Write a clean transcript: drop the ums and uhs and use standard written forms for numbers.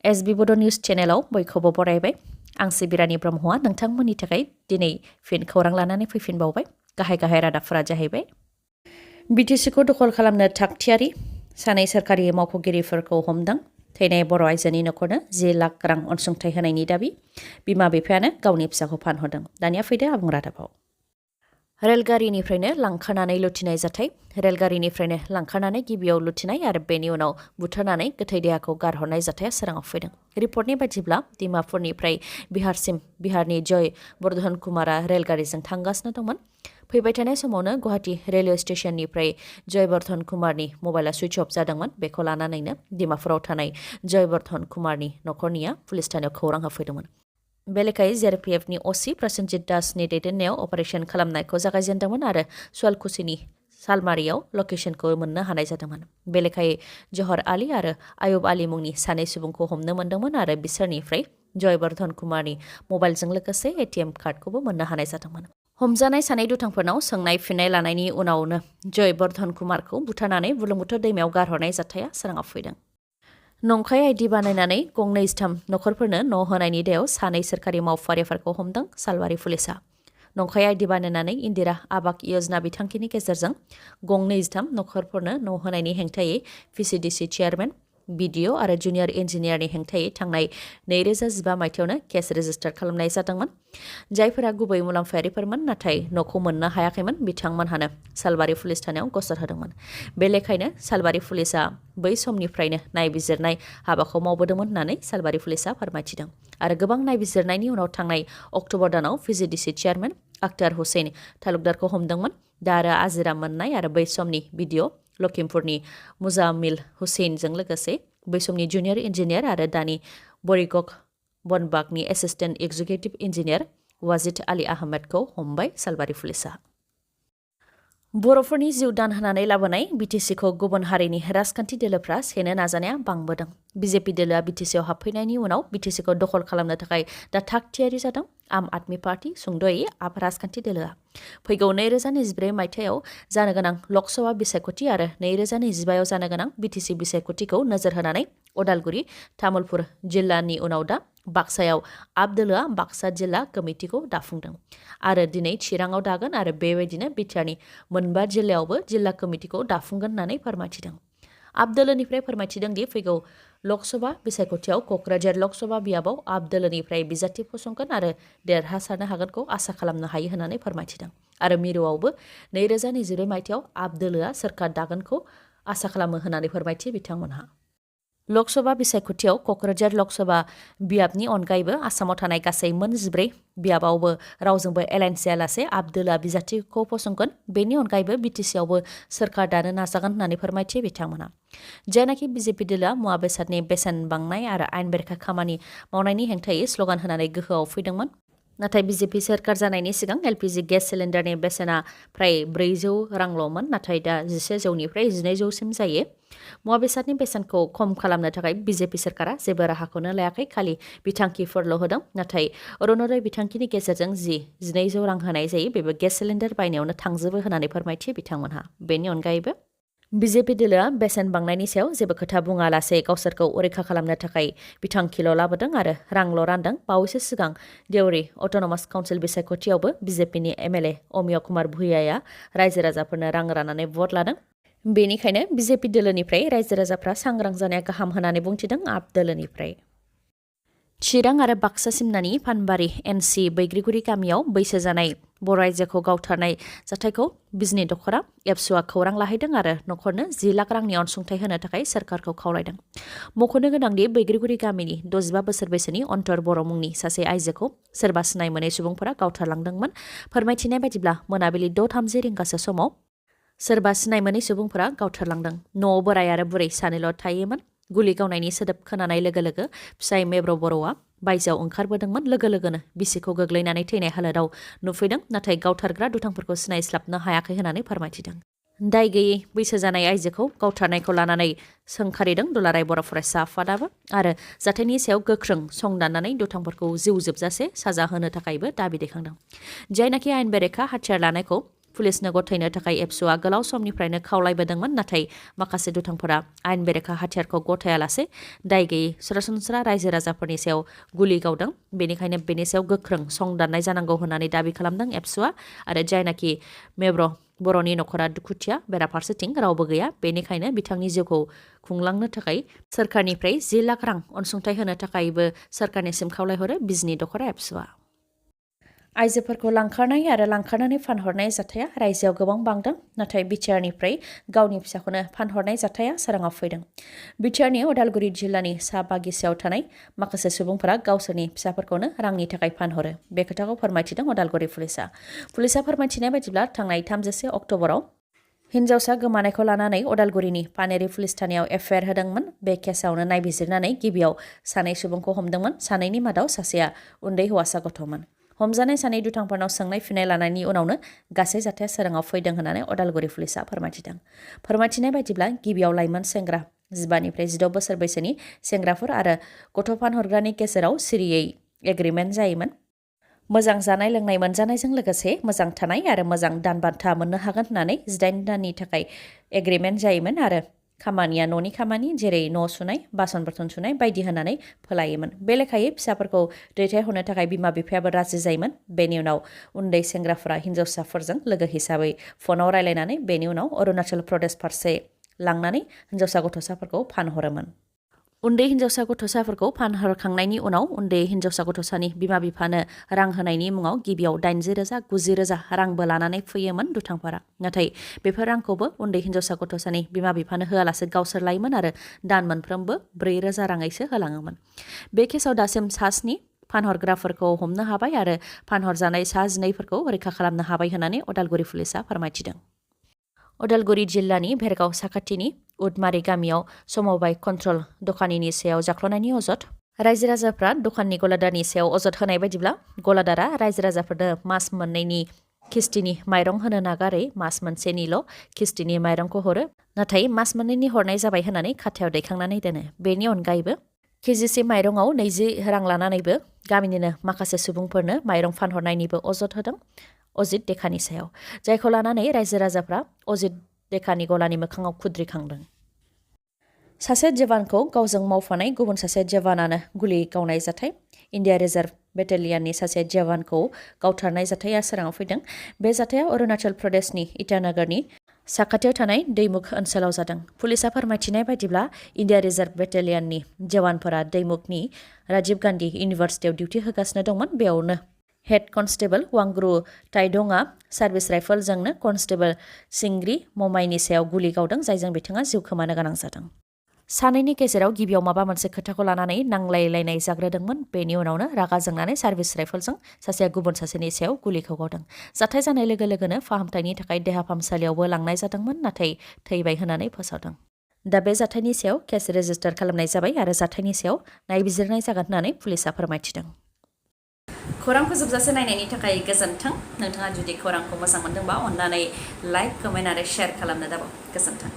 SB Bodo News चेनेलाव बयखौबो बरायबाय आं सिबिरानि ब्रह्मआ नोंथांमोननि थाखाय दिनै फिन खौरां लानानै फैफिनबावबाय गाहाय रादाबफोरा जाहैबाय BTCखौ दखल खालामनो थागथियारि सानै सरकारि मावख'गिरिफोरखौ हमदों थैनाय बर' आइजोनि नखरनो 10 लाख रां अनसुंथाइ होनायनि दाबि बिमा बिफायानो गावनि फिसाखौ फानहरदों दानिया फैदो आबुं रादाबाव रेलगारिनिफ्रायनो लांखारनानै लुथिनाय जाथाय रेलगारिनिफ्रायनो लांखारनानै गिबियाव लुथिनाय आरो बेनि उनाव बुथारनानै गोथै देहाखौ गारहरनाय जाथाया सोराङाव फैदों रिपर्टनि बायदिब्ला डिमापुरनिफ्राय बिहारसिम बिहारनि जय बर्धन कुमारा रेलगारिजों थांगासिनो दंमोन फैबाय थानाय समावनो गुवाहाटी रेलवे स्टेशननिफ्राय जय बर्धन कुमारनि मबाइला सुइच अफ जादोंमोन बेखौ लानानैनो डिमापुराव थानाय जय बर्धन कुमारनि नखरनिया पुलिस थानायाव खौरां होफैदोंमोन बेलेखायै JRPFनि असि प्रसेनजित दासनि दैदेननायाव अपारेशन खालामनायखौ जागायजेनदोंमोन आरो सुवालकुसिनि सालमारियाव लकेशनखौ मोननो हानाय जादोंमोन बेलेखायै जहर आली आरो आयुब आली मुंनि सानै सुबुंखौ हमनो मोनदोंमोन आरो बिसोरनिफ्राय जय बर्धन कुमारनि मबाइलजों लोगोसे ATM कार्डखौबो मोननो हानाय जादोंमोन हमजानाय सानै दुथांफोरनाव सोंनाय फिननाय लानायनि उनावनो जय बर्धन कुमारखौ बुथारनानै बुरलुंबुथुर दैमायाव गारहरनाय जाथाया सोराङाव फैदों नंखाय आइडि बानायनानै गंनै जिथाम नखरफोरनो न' होनायनि दायाव सानै सोरखारि मावफारियाफोरखौ हमदों सालबारि पुलिसा नंखाय आइडि बानायनानै इन्दिरा आबाक योजना बिथांखिनि गेजेरजों गंनै जिथाम नखरफोरनो न' होनायनि हेंथायै VCDC चेयारमेन BDO आरो जुनियर इन्जिनियारनि हेंथायै थांनाय 2015 मायथाइयावनो केस रेजिस्टार खालामनाय जादोंमोन जायफोरा गुबै मुलाम्फायारिफोरमोन नाथाय न'खौ मोननो हायाखैमोन बिथांमोनहानो सालबारि पुलिस थानायाव गसर होदोंमोन बे लेखायनो सालबारि पुलिसा बै समनिफ्रायनो नायबिजिरनाय हाबाखौ मावबोदोंमोन होननानै सालबारि पुलिसा फोरमायथिदों आरो गोबां नायबिजिरनायनि उनाव थांनाय अक्ट'बर दानाव VCDC चेयारमेन अख्तर हुसैन तालुकदारखौ हमदोंमोन दा आरो आजिरा मोननाय आरो बै समनि BDO लखिमपुरनि मुजामिल हुसैनजों लोगोसे बै समनि जुनियर इन्जिनियार आरो दानि बरिगक बनबागनि assistant executive engineer Wajid Ali आहमेदखौ हमबाय सालबारि पुलिसा बर'फोरनि जिउ दान होनानै लाबोनाय BTCखौ गुबुन हारिनि राजखान्थि दोलोफ्रा सेनो नाजानाया बांबोदों BJP दोलोआ BTCआव हाबफैनायनि उनाव BTCखौ दखल खालामनो थाखाय दा थागथियारि जादों आम आदमी पार्टी सुंद'यै आप राजखान्थि दोलोआ फैगौ 2024 मायथाइयाव जानो गोनां लकसभा बिसायख'थि आरो 2025आव जानो गोनां BTC बिसायख'थिखौ नोजोर होनानै अदालगुरि तामुलपुर जिल्लानि उनाव दा बाक्सायाव आप दोलोआ बाक्सा जिल्ला कमिटिखौ दाफुंदों आरो दिनै चिराङाव दागोन आरो बेबायदिनो बिटिआरनि मोनबा जिल्लायावबो जिल्ला कमिटिखौ दाफुंगोन होननानै फोरमायथिदों आप दोलोनिफ्राय फोरमायथिदों दि फैगौ लकसभा बिसायख'थियाव क'क्राझार लकसभा बियाबाव आप दोलोनिफ्राय बिजाथि फसंगोन आरो देरहासारनो हागोनखौ आसा खालामनो हायो होननानै फोरमायथिदों आरो मिरुआवबो 2024 मायथाइयाव आप दोलोआ सोरखार दागोनखौ आसा खालामो होननानै फोरमायथि बिथांमोनहा लकसभा बिसायख'थियाव क'क्राझार लकसभा बियाबनि अनगायैबो आसामाव थानाय गासै मोन 14 बियाबावबो रावजोंबो एलायन्स जायालासे आप दोलोआ बिजाथिखौ फसंगोन बेनि अनगायैबो BTCआवबो सोरखार दानो नाजागोन होननानै फोरमायथि बिथांमोना जायनाखि BJP दोलोआ मुवा बेसादनि बेसेन बांनाय आरो आयेन बेरेखा खामानि मावनायनि हेंथायै स्ल'गान होनानै गोहोआव फैदोंमोन नाथाय BJP सोरखार जानायनि सिगां LPG गेस सिलिन्डारनि बेसेना फ्राय 400 रांल'मोन नाथाय दा 1100निफ्राय 1200सिम जायो मुवा बेसादनि बेसेनखौ खम खालामनो थाखाय BJP सोरखारा जेबो राहाखौनो लायाखै खालि बिथांखिफोरल' होदों नाथाय अरुणोदय बिथांखिनि गेजेरजों 1200 रां होनाय जायो बेबो गेस सिलिन्डार बायनायावनो थांजोबो होननानै फोरमायथि बिथांमोनहा बेनि अनगायैबो BJP दोलोआ बेसेन बांनायनि सायाव जेबो खोथा बुङालासे गावसोरखौ रैखा खालामनो थाखाय बिथांखिल' लाबोदों आरो रांल' रानदों बावैसो सिगां देउरि अट'नमास काउन्सिल बिसायख'थियावबो BJPनि MLA अमिय कुमार भुइयाया रायजो राजाफोरनो रां राननानै भट लादों बेनिखायनो BJP दोलोनिफ्राय रायजो राजाफ्रा सांग्रां जानाया गाहाम होननानै बुंथिदों आप दोलोनिफ्राय चिरां आरो बाक्सा सिमनानि फानबारि NC बैग्रिगुरि गामियाव बैसो जानाय बर' आइजोखौ गावथारनाय जाथायखौ बिजनि दखरा एबसुआ खौरां लाहैदों आरो नखरनो 10 लाख रांनि अनसुंथाइ होनो थाखाय सोरखारखौ खावलायदों मख'नो गोनांदि बैग्रिगुरि गामिनि 65 बोसोर बैसोनि अन्तर बर' मुंनि सासे आइजोखौ सोरबा सिनाय मोनै सुबुंफोरा गावथारलांदोंमोन फोरमायथिनाय बायदिब्ला मोनाबिलि 6:30 रिंगासो समाव सोरबा सिनाय मोनै सुबुंफोरा गावथारलांदों न'आव बोराय आरो बुरै सानैल' थायोमोन गुलि गावनायनि सोदोब खोनानाय लोगो लोगो फिसाय मेब्र बर'आ बायजोआव ओंखारबोदोंमोन लोगो लोगोनो बिसिखौ गोग्लैनानै थैनाय हालोदाव नुफैदों नाथाय गावथारग्रा दुथांफोरखौ सिनायस्लाबनो हायाखै होननानै फोरमायथिदों दाय गैयै बैसो जानाय आइजोखौ गावथारनायखौ लानानै सोंखारिदों दुलाराय बर' फरायसा आफादाबो आरो जाथायनि सायाव गोख्रों संदाननानै दुथांफोरखौ जिउ जोबजासे साजा होनो थाखायबो दाबि दैखांदों जायनाखि आयेन बेरेखा हाथियार लानायखौ पुलिसनो गथायनो थाखाय एबसुआ गोलाव समनिफ्रायनो खावलायबोदोंमोन नाथाय माखासे दुथांफोरा आयेन बेरेखा हाथियारखौ गथायालासे दाय गैयै सरासनस्रा रायजो राजाफोरनि सायाव गुलि गावदों बेनिखायनो बेनि सायाव गोख्रों संदाननाय जानांगौ होननानै दाबि खालामदों एबसुआ आरो जायनाखि मेब्र बर'नि नखरा दुखुथिया बेराफारसेथिं रावबो गैया बेनिखायनो बिथांनि जिउखौ खुंलांनो थाखाय सोरखारनिफ्राय 10 लाख रां अनसुंथाइ होनो थाखायबो सोरखारनिसिम खावलायहरो बिजनी दखरा एबसुआ आइजोफोरखौ लांखारनाय आरो लांखारनानै फानहरनाय जाथाया रायजोआव गोबां बांदों नाथाय बिटिआरनिफ्राय गावनि फिसाखौनो फानहरनाय जाथाया सोराङाव फैदों बिटिआरनि उदालगुरि जिल्लानि सा बागिसायाव थानाय माखासे सुबुंफोरा गावसोरनि फिसाफोरखौनो रांनि थाखाय फानहरो बे खोथाखौ फोरमायथिदों उदालगुरि पुलिसा फोरमायथिनाय बायदिब्ला थांनाय 30 अक्ट'बराव हिन्जावसा गोमानायखौ लानानै उदालगुरिनि पानेरि पुलिस थानायाव एफआइआर होदोंमोन बे केसावनो नायबिजिरनानै गिबियाव सानै सुबुंखौ हमदोंमोन सानैनि मादाव सासेया उन्दै हौवासा गथ'मोन हमजानाय सानै दुथांफोरनाव सोंनाय फिननाय लानायनि उनावनो गासै जाथाया सोराङाव फैदों होननानै उदालगुरि पुलिसा फोरमायथिदों फोरमायथिनाय बायदिब्ला गिबियाव लाइमोन सेंग्रा 15 निफ्राय 16 बोसोर बैसोनि सेंग्राफोर आरो गथ' फानहरग्रानि गेजेराव सिरियै एग्रिमेन्ट जायोमोन मोजां जानाय लोंनाय मोनजानायजों लोगोसे मोजां थानाय आरो मोजां दान बान्था मोननो हागोन होननानै 18 दाननि थाखाय एग्रिमेन्ट जायोमोन आरो खामानिया न'नि खामानि जेरै न' सुनाय बासन बर्तन सुनाय बायदि होनानै फोलायोमोन बे लेखायै फिसाफोरखौ दैथायहरनो थाखाय बिमा बिफायाबो राजि जायोमोन बेनि उनाव उन्दै सेंग्राफोरा हिन्जावसाफोरजों लोगो हिसाबै फनाव रायलायनानै बेनि उनाव अरुणाचल प्रदेश फारसे लांनानै हिन्जावसा गथ'साफोरखौ फानहरोमोन उन्दै हिन्जावसा गथ'साफोरखौ फानहरखांनायनि उनाव उन्दै हिन्जावसा गथ'सानि बिमा बिफानो रां होनायनि मुङाव गिबियाव 80,000 90,000 रांबो लानानै फैयोमोन दुथांफोरा नाथाय बेफोर रांखौबो उन्दै हिन्जावसा गथ'सानि बिमा बिफानो होआलासे गावसोर लायोमोन आरो दान मोनफ्रोमबो 4,000 राङैसो होलाङोमोन बे केसाव दासिम सास्नि फानहरग्राफोरखौ हमनो हाबाय आरो फानहरजानाय सा 12फोरखौ रैखा खालामनो हाबाय होननानै उदालगुरि पुलिसा फोरमायथिदों उदालगुरि जिल्लानि भेरगाव साखाथिनि उदमारी गामियाव समबाय कन्ट्रल दखानिनि सायाव जाख्ल'नायनि अजद रायजो राजाफ्रा दखाननि गलादारनि सायाव अजद होनाय बायदिब्ला गलादारा रायजो राजाफोरनो मास मोननैनि किस्तिनि माइरं होनो नागारै मास मोनसेनिल' किस्तिनि माइरंखौ हरो नाथाय मास मोननैनि हरनाय जाबाय होननानै खाथायाव दैखांनानै दोनो बेनि अनगायैबो केजिसे माइरंआव 20 रां लानानैबो गामिनिनो माखासे सुबुंफोरनो माइरं फानहरनायनिबो अजद होदों अजित देखानि सायाव जायखौ लानानै रायजो राजाफ्रा अजित देखानि गलानि मोखाङाव खुद्रिखांदों सासे जवानखौ गावजों मावफानाय गुबुन सासे जवानानो गुलि गावनाय जाथाय इन्डिया रिजार्भ बेटेलियननि सासे जवानखौ गावथारनाय जाथाया सोराङाव फैदों बे जाथाया अरुणाचल प्रदेशनि इटानगरनि साखाथियाव थानाय दैमुख ओनसोलाव जादों पुलिसा फोरमायथिनाय बायदिब्ला इन्डिया रिजार्भ बेटेलियननि जवानफोरा दैमुखनि राजीव गान्धी इउनिभार्सिटियाव डिउटि होगासिनो दंमोन बेयावनो हेड कनस्टेबल वांग्रु टाइडंआ सार्भिस राइफलजोंनो कनस्टेबल सिंग्रि ममाइनि सायाव गुलि गावदों जायजों बिथाङा जिउ खोमानो गोनां जादों सानैनि गेजेराव गिबियाव माबा मोनसे खोथाखौ लानानै नांलायलायनाय जाग्रोदोंमोन बेनि उनावनो रागा जोंनानै सार्भिस राइफलजों सासेया गुबुन सासेनि सायाव गुलिखौ गावदों जाथाय जानाय लोगो लोगोनो फाहामथायनि थाखाय देहा फाहामसालियावबो लांनाय जादोंमोन नाथाय थैबाय होननानै फोसावदों दा बे जाथायनि सायाव केस रेजिस्टार खालामनाय जाबाय आरो जाथायनि सायाव नायबिजिरनाय जागोन होननानै पुलिसा फोरमायथिदों खौरांखौ जोबजासे नायनायनि थाखाय गोजोन्थों नोंथाङा जुदि खौरांखौ मोजां मोनदोंबा अन्नानै लाइक कमेन्ट आरो शेयार खालामनो दाबाव गोजोन्थों